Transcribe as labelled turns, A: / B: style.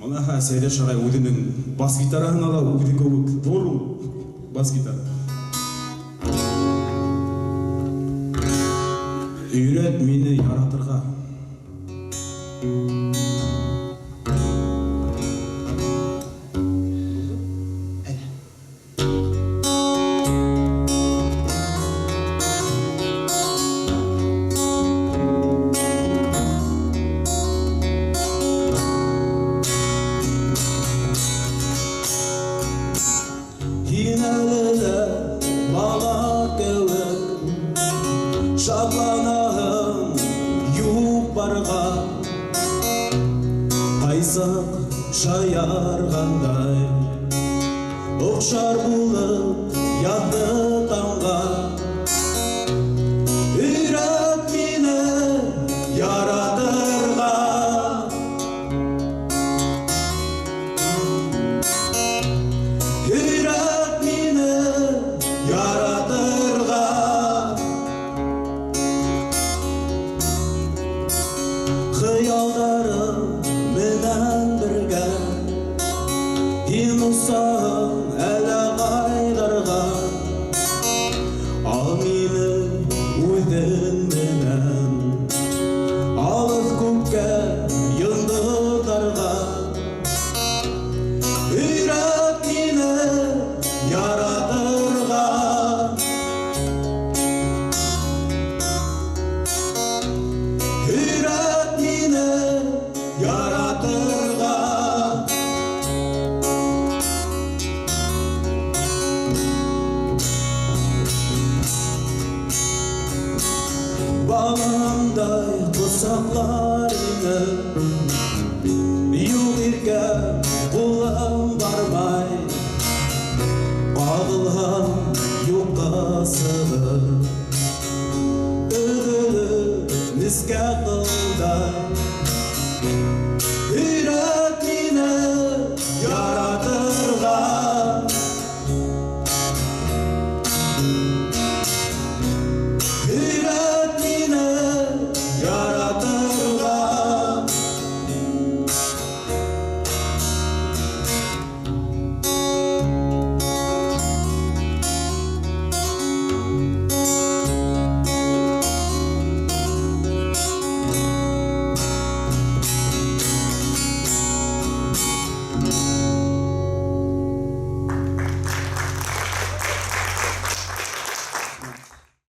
A: Бына Сәйҙәш ағай үҙенең бас гитараһын ала, үҙе кеүек ҙур ул бас гитара. Өйрәт мине яратырға. Һин әле лә бала кеүек шатланаһың юҡ-барға. Ҡайсаҡ шаярғандай оҡшар булып яҙҙы таңға.